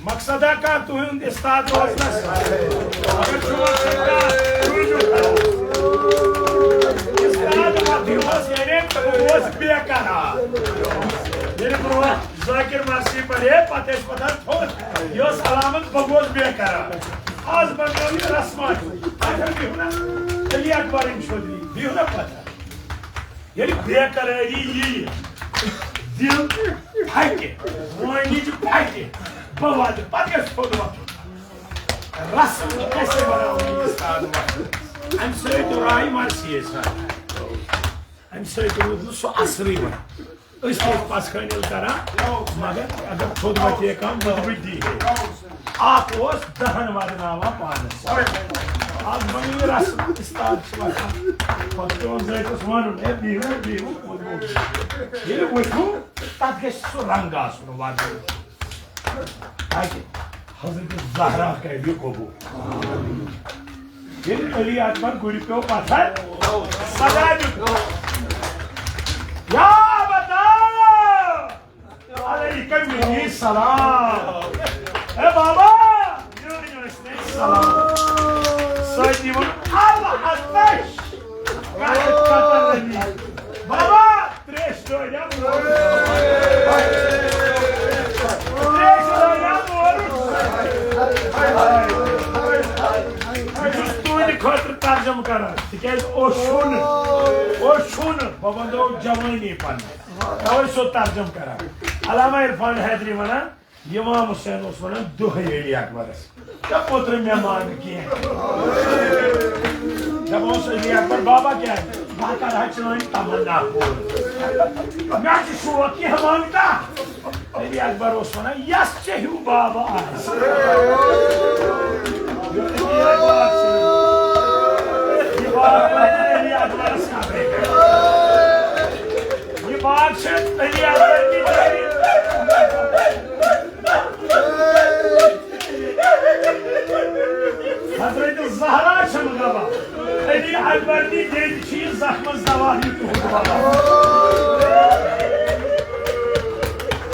مقصدا کانٛہہ تُہُنٛد استاد روزنس؟ اگر چھُ مقصد کانٛہہ، روٗزِو خۄدایَس۔ استاد وۄتھُن اوس، یعنی بہٕ گوس بے قرار۔ ییٚلہِ برونٛہہ ذاکر مرثی پرے، پتہٕ ٲسۍ پتہٕ تھوٚد۔ یہِ ٲس علامت، بہٕ گوس بے قرار۔ آز بنیو یہِ رسمہ۔ اگر بِہِو نا، علی اکبرٕنۍ چھُ، بِہِو نا پتہٕ۔ ییٚلہِ بے قرٲری یِیہِ، دِل پھٹہِ، وٲنِج پھٹہِ، بہٕ واتہٕ، پتہٕ گژھِ تھوٚد وۄتھُن۔ رسم گژھِ بناوٕنۍ یہِ استاد وۄتھُن۔ امہِ سۭتۍ راے مرثی سان۔ امہِ سۭتۍ روٗد نہٕ سُہ اثرٕے وۄنۍ۔ أسۍ تہِ ٲسۍ پژھ خٲنِل کران، مگر اگر تھوٚد وۄتھِ ہے کانٛہہ، بہٕ تہِ بہٕ دِی ہے۔ اکھ اوس دہن ودناوان پانس۔ از بنیو یہِ رسم، استاد چھِ وۄتھان۔ پتہٕ چھُ پٮ۪وان زٲوِس ونُن، "ہے، بِہِو، بِہِو، کوٚت ووت؟" ییٚلہِ ؤتھِو، تتھ گژھِ سُہ رنگ آسُن ودنُک۔ تاکہ حضرت زہرا کرِ یہِ قبول۔ ییٚلہِ علی اکبر گُرِ پیوٚو پتھر، صدا دیُت، "یا ابتا علیک منی سلام۔" اے بابا، میٲنۍ ٲسۍ نہٕ سلام۔ سۭتۍ ووٚن، "العطش قد قتلنی۔" بابا، تریش ڈوڈیا مورُس۔ تریش ڈوڈیا مورُس۔ بہٕ چھُس تُہنٛدِ خٲطرٕ ترجمہٕ کران، تِکیازِ اوس چھُنہٕ، اوس چھُنہٕ، بہٕ وَنہٕ جوٲنی پننہِ۔ توے چھُسو ترجمہٕ کران۔ علامہ عرفان حیدری وَنان، امام حسین اوس ونان دۄہے علی اکبرس، "ژےٚ پوٚترٕ مےٚ مانہٕ کینٛہہ۔" دپان اوس علی اکبر، "بابا کیٛاہ؟ بہٕ کرٕ ہا چٲنۍ تمنا پوٗرٕ۔ مےٚ چھُ شوق کینٛہہ مانگتا۔" علی اکبر اوس ونان، "یس ژےٚ ہیوٗ بابا آسہِ۔" یہِ باغ چھُ علی اکبرس قبرِ پٮ۪ٹھ۔ یہِ باغ چھِ علی اکبر کہِ جٲری۔ حضرت زہرا چھَم گواہ۔ علی اکبر نہِ دٮ۪دِ چھِ یہِ زخمس دوا، یہِ تُہُنٛد بابا۔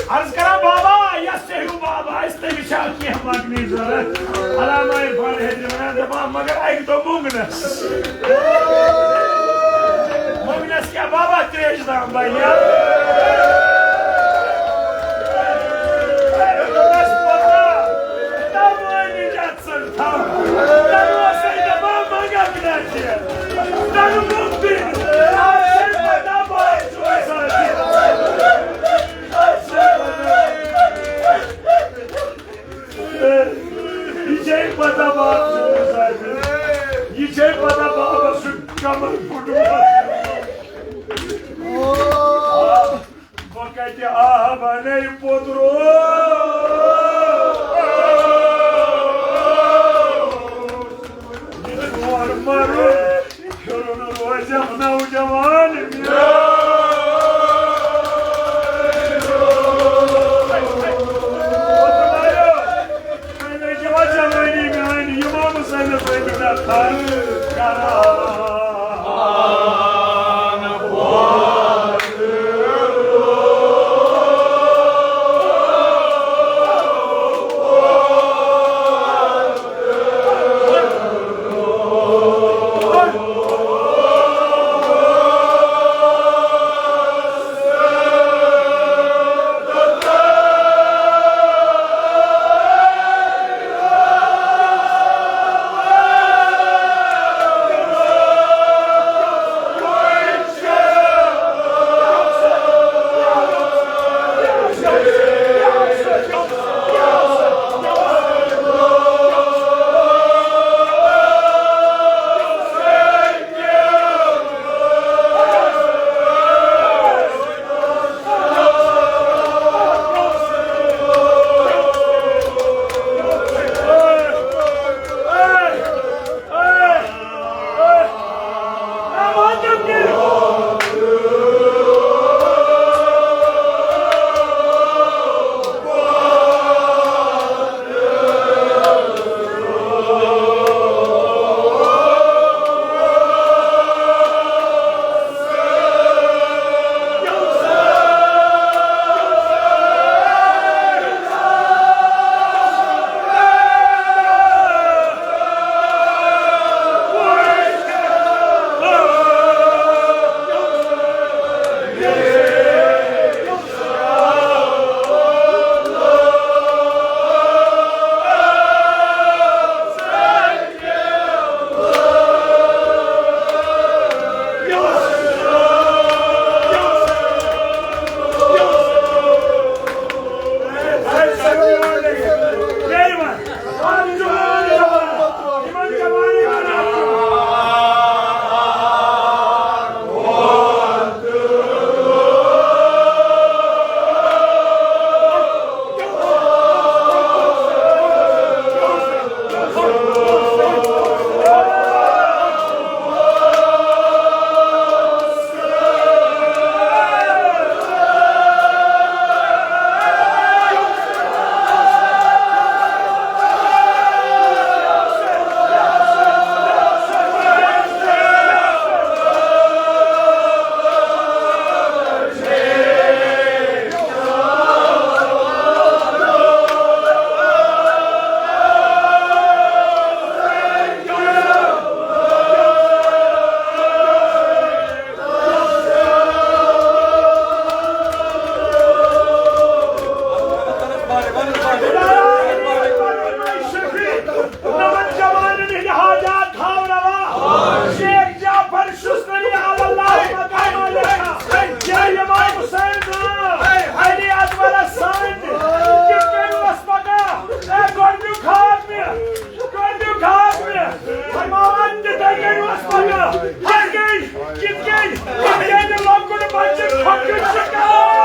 عرض کران، بابا، یس ژےٚ ہیوٗ بابا آسہِ، تٔمِس چھا کینٛہہ منٛگنٕچ ضروٗرت؟ علامہ عرفان حیدری ونان، دپان، مگر اکہِ دۄہ مۄنٛگنس۔ مۄنٛگنس کیٛاہ بابا، تریش دام بنیا؟ دوٚپمس، پوٚترا، تمٲنی چھا ژٕ تھاو؟ تمو سۭتۍ دپان، منٛگکھ نہ تہِ۔ تنہٕ مۄنٛگ تہِ۔ آز چھے پتہ، بہٕ چھُس ساتھی۔ یہِ چھے پتہ بابا سُنٛد مسافر۔ یہِ چھے پتہ بابا سُنٛد کمر پھُٹمُت۔ نمن جوانن ہند حاجات تھاو روا۔ شیخ جعفر شستری علی اللہ مقام علیہ۔ یا امام حسین صاحب، علی اکبر حسین، کتھ کٔنۍ اوس پکان؟ اے گۄڈنیُک خاتمہ، گۄڈنیُک خاتمہ۔ فرماوان تِتھے کٔنۍ اوس پکان۔ کِتھ کٔنۍ؟ کِتھ کٔنۍ؟ ییٚلہِ لۄکُٹ بچہِ کھۄکھِ شِکار۔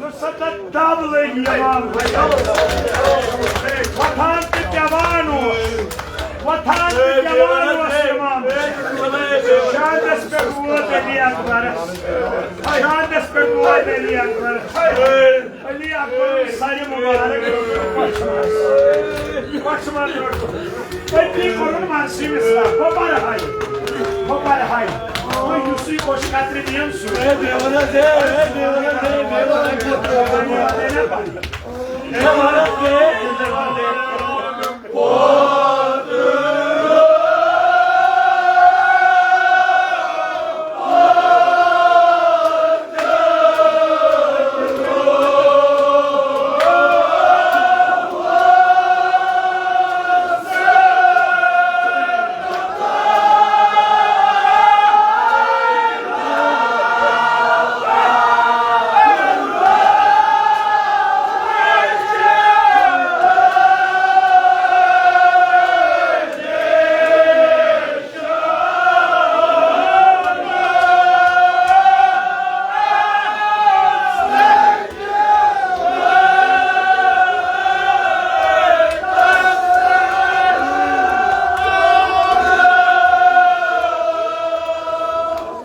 دُسَتَتھ دَب لٔگۍ یِوان۔ وۄتھان تہٕ پٮ۪وان اوس، وۄتھان تہٕ پٮ۪وان اوس اِمام۔ شاندَس پٮ۪ٹھ ووت علی اکبر، شاندَس پٮ۪ٹھ ووت علی اکبر۔ علی اکبرُن سَرِ مُبارک پَشمَس، پَشمَس روٚٹ۔ أتی کوٚرُن مرثی مصرع، بہٕ پَرٕ ہاے، بہٕ پَرٕ ہاے۔ وۄنۍ یُسٕے کوٚش کترِ دِیم سُے۔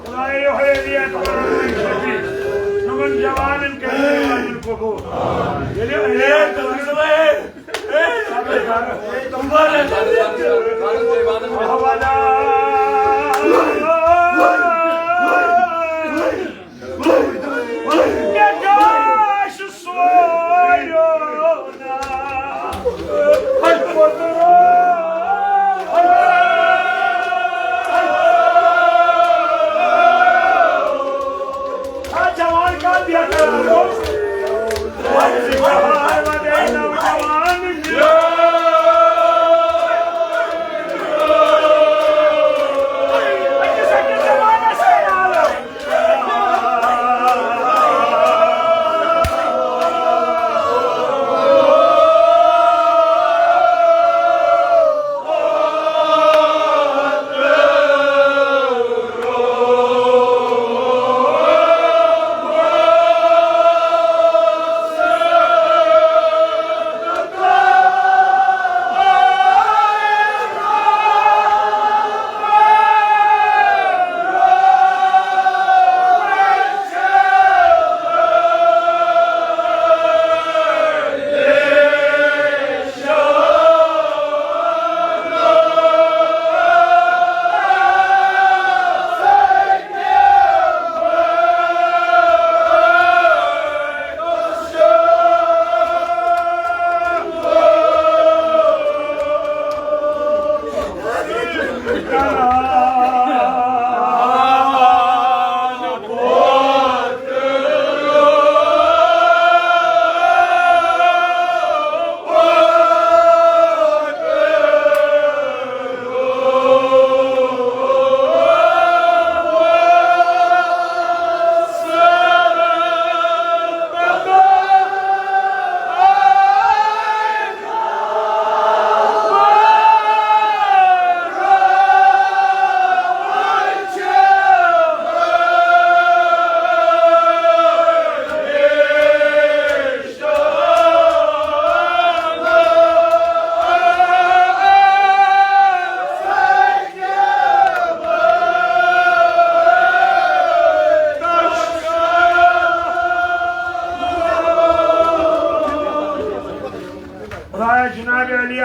خدایا، یِمن جوانن کٔرِو جوانن قبول۔ ییٚلہِ علی اکبر، مےٚ گژھِ سورُے۔ آ، جوان کَتھ بیٹھا۔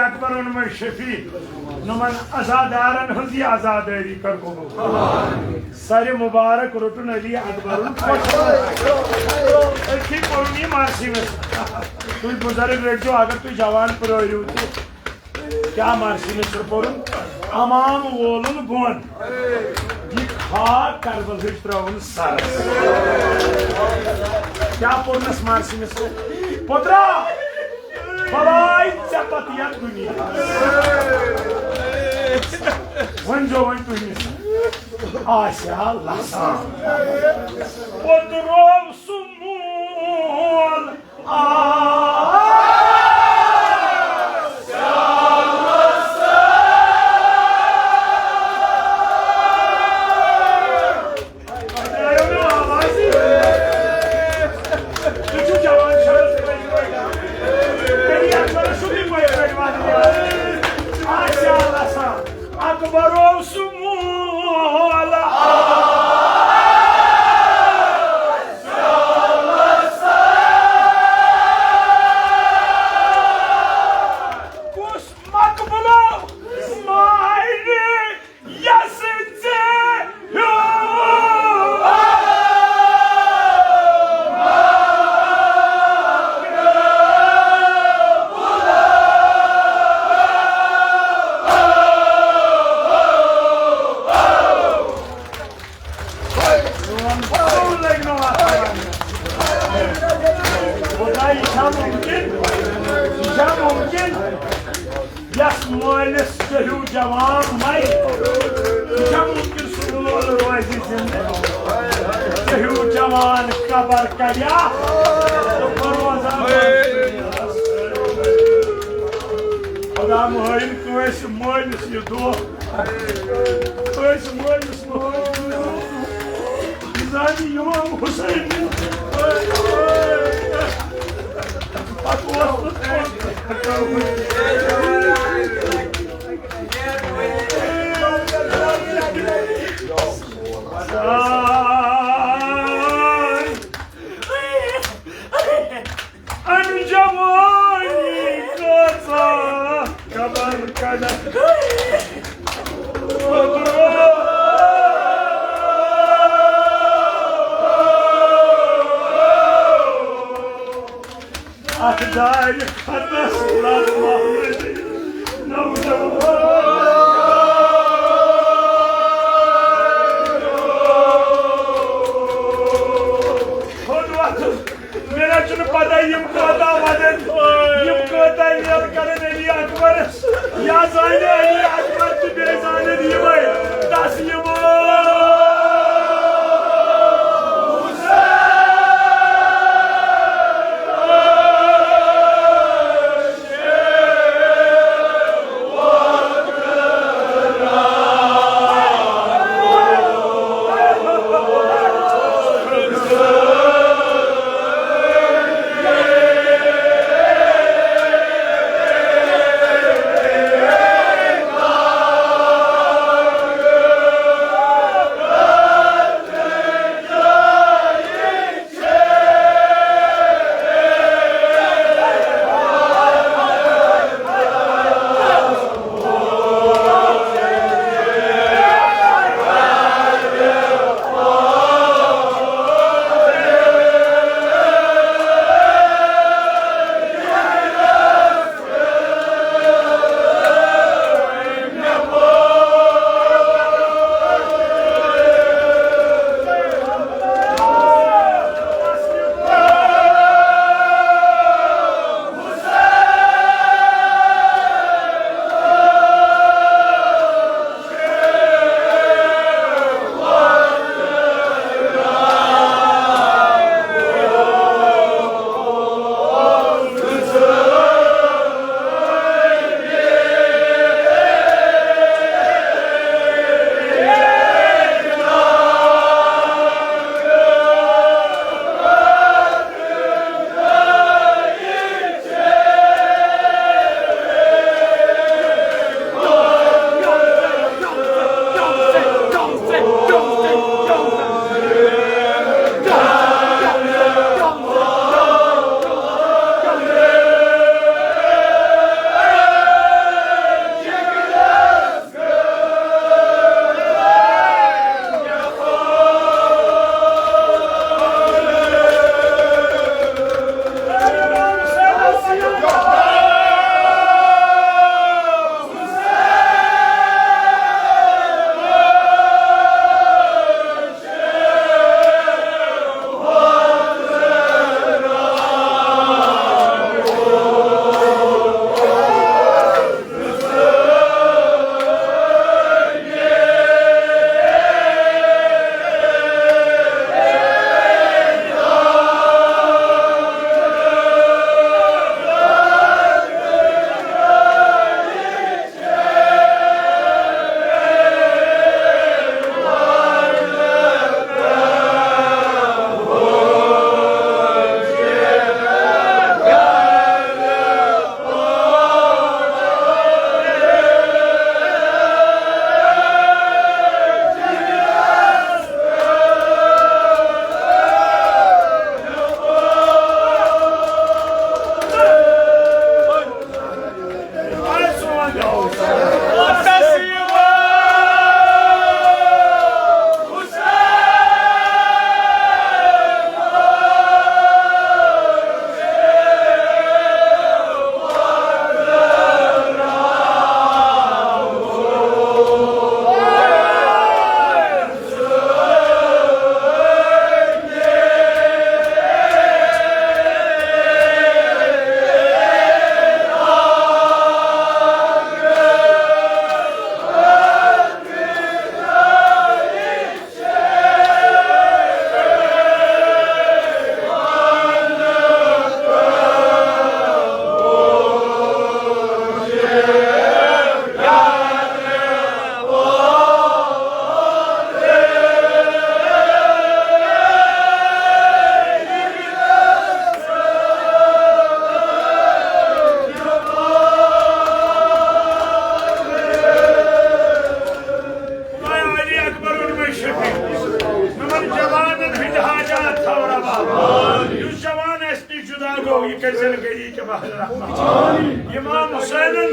اکبرن منٛز شفیع، نمن عزادارن ہٕنٛز یہِ عزادٲری کر قبول۔ سر مبارک روٚٹُن علی اکبرن خۄش۔ أتھی پوٚرُن یہِ مرثی مصرع۔ تُہۍ بُزرگ رٔٹۍزیو، اگر تُہۍ جوان پرٛٲرِو تہِ۔ کیٛاہ مرثی مصرع پوٚرُن؟ امام وولُن بۄن، یہِ خاک کربلہٕچ ترٲوٕن سرس۔ کیٛاہ پوٚرنس مرثی مصرع؟ پوٚترا، بلاے ژےٚ پتہٕ یتھ دُنیاہس۔ ؤنۍزیو وۄنۍ تُہۍ مےٚ سۭتۍ۔ آسیا لسان۔ پوٚتُر اوس سُہ مول۔ آسیا لسان۔ تۄہہِ آیو نہٕ آوازٕے۔ تُہۍ چھِو جوان شخص، تُہۍ چھِو وۄنۍ۔ تیٚلہِ یَتھ وَنان چھُ یہِ پٔتۍ پٲٹھۍ وَنان۔ آسیا لَسان، اَکبر اوس مول۔ کُس مقبلو ماہرِ یس ژےٚ ہیوٗ۔ خۄداے، یہِ چھا مُمکِن؟ یہِ چھا مُمکِن؟ یس مٲلِس ژےٚ ہیوٗ جوان مرِ، یہِ چھا مُمکِن سُہ وول روزِ زِندٕ؟ ژےٚ ہیوٗ جوان قبر کڑیا تہٕ بہٕ روزان۔ خدا مہٲیِن کٲنٛسہِ مٲلِس یہِ دۄہ، کٲنٛسہِ مٲلِس مہٲیِن یہِ دۄہ۔ زانہِ امام حسین۔ پتہٕ اوس نہٕ امہِ جوانی کۭژاہ قبر کڑکھ۔ اتھ دارِ ختس لد محمد نوجوان۔ تھوٚد وۄتھُن۔ مےٚ نہ چھُنہٕ پتہ یِم کوتاہ ودن، یِم کوتاہ ویل کرن علی اکبرس۔ یا زانہِ علی اکبر تہٕ بیٚیہِ زانن یِمے تسلیمو۔ یُس جوان اَسہِ نِش جُدا گوٚو، یہِ کٔرۍ زٮ۪ن غریٖق بحر رحمت۔ امام حسینن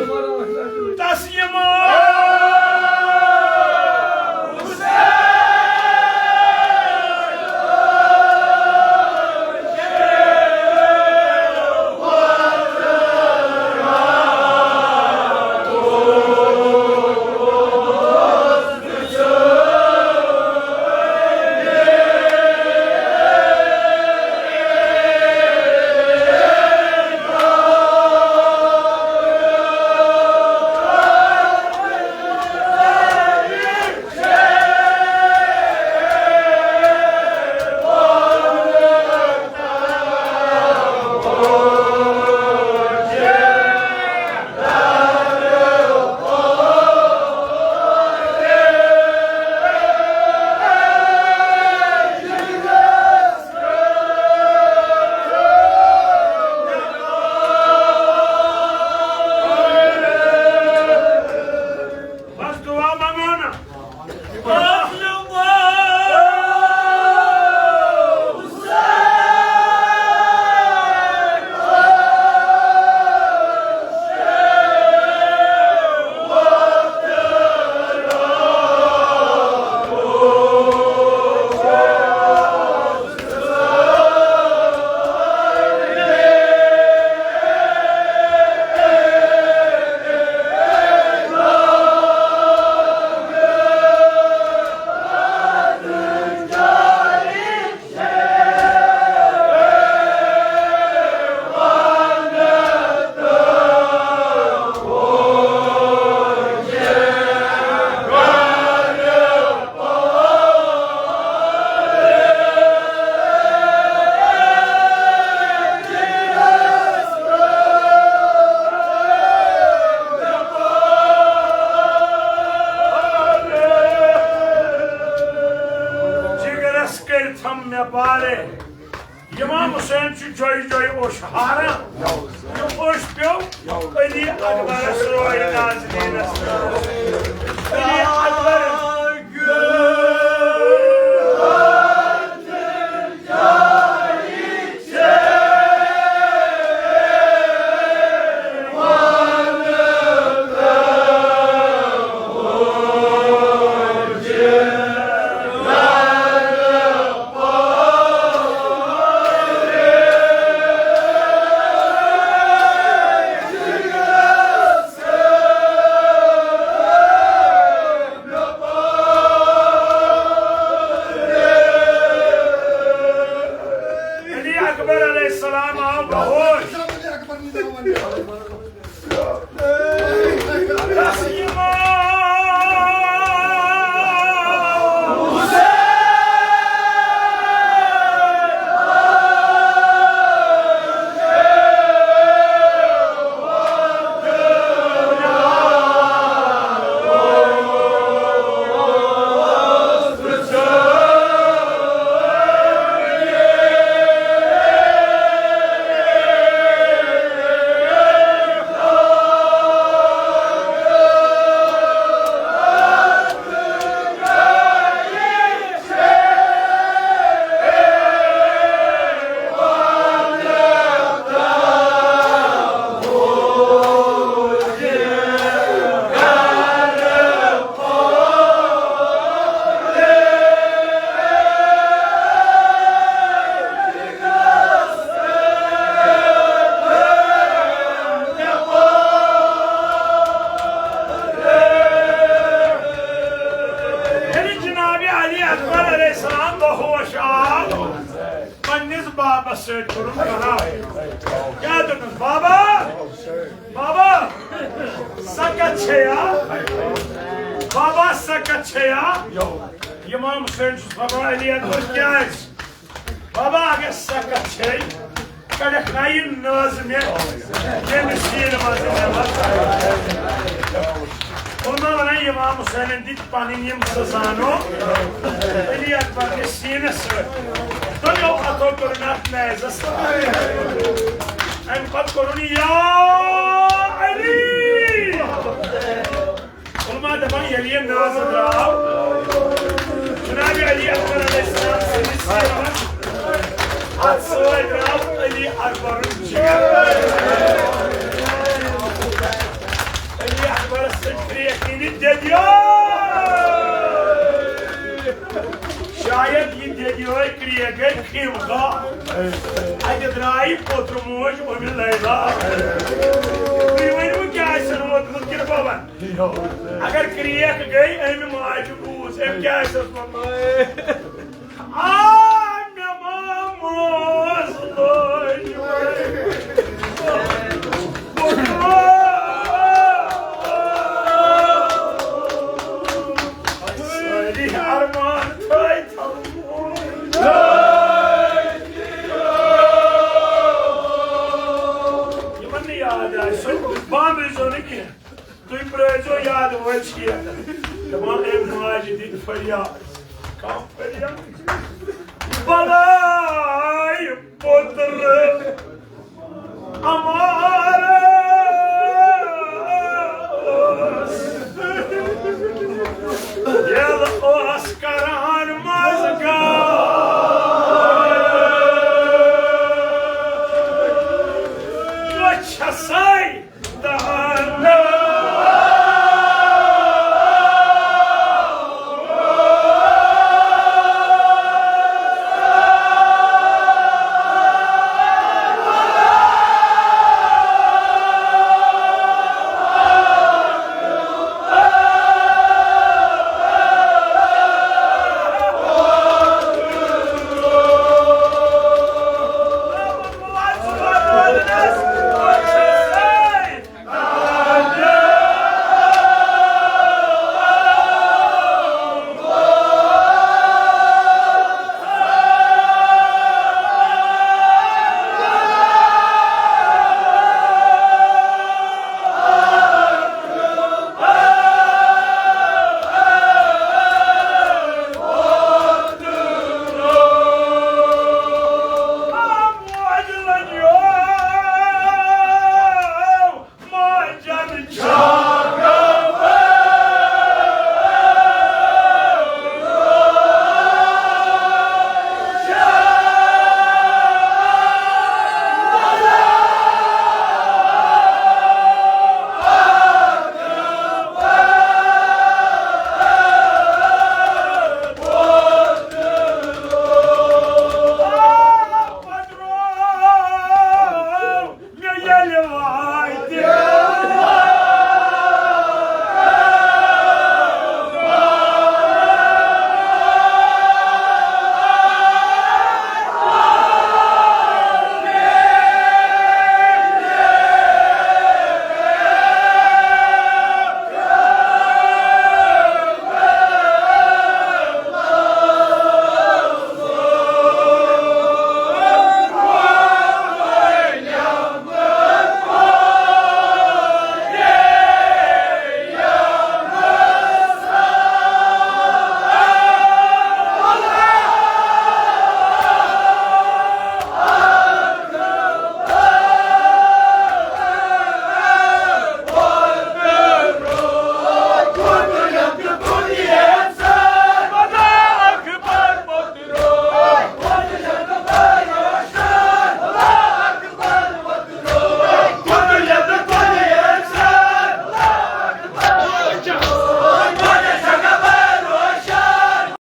تسلیٖم۔ بس دعا منگو نا۔ جگرس کٔرۍ تھم مےٚ پارے۔ امام حسین چھُ جوٚے جوٚے اوٚش ہاران۔ یہِ اوٚش پیوٚو علی اکبرس روے نازنینس۔ علی اکبر۔ علی اکبر علیہ السلام آو بہوش۔ ییٚلہِ جناب علی اکبر علیہ السلام بہوش آو، پننِس بابس سۭتۍ کوٚرُن کلام۔ کیٛاہ دوٚپنس؟ بابا، بابا، سۄ کتھ چھے یا؟ بابا، سۄ کتھ چھے یا؟ امام حسین چھُس فرماوان، علی اکبر کیٛازِ؟ بابا، اگر سۄ کتھ چھے، کڑکھ نا یہِ نٲز مےٚ، ییٚمہِ سیٖنہٕ منٛز مےٚ وَسان۔ ووٚن مےٚ ونان، امام حسینن دِتۍ پنٕنۍ یِم زٕ زانو علی اکبر نِس سیٖنس سۭتۍ۔ دۄنیو اتھو کوٚرُن اتھ نیزس۔ امہِ پتہٕ کوٚرُن، یا علی! علماء دپان، ییٚلہِ یہِ نازٕ درٛاو، جناب علی اکبر علیہ السلام سٕنٛدِ سیٖنہٕ منٛز، اتھ سۭتۍ درٛاو علی اکبرُن جگر۔ علی اکبرس سۭتۍ کرٛیکھ ییٚلہِ دٮ۪دیو۔ شاید یہِ دٮ۪دیو کرٛیکھ گٔے خیمہٕ گاہ۔ اتہِ درٛایہِ پوتُر موج اُمہِ لیلا۔ تُہۍ ؤنِو، کیٛاہ آسن ووتمُت کِنہٕ بابا؟ اگر کرٛیکھ گٔے امہِ ماجہِ روٗز، أمۍ کیٛاہ آسٮ۪س ووٚنمُت؟ آ، مےٚ ما مٲژ لٲج وۄنۍ۔ سٲری ارمان تھٲے تھوٚومُت۔ یِمن نہٕ یاد آسہِ، بنٛد ٲسۍزیو نہٕ کینٛہہ۔ تُہۍ پرٛٲرۍزیو یادٕ وٲلۍ شیخ۔ دَپان، "اے ماجہِ دِتۍ فریاد۔" کم فریاد؟ بلا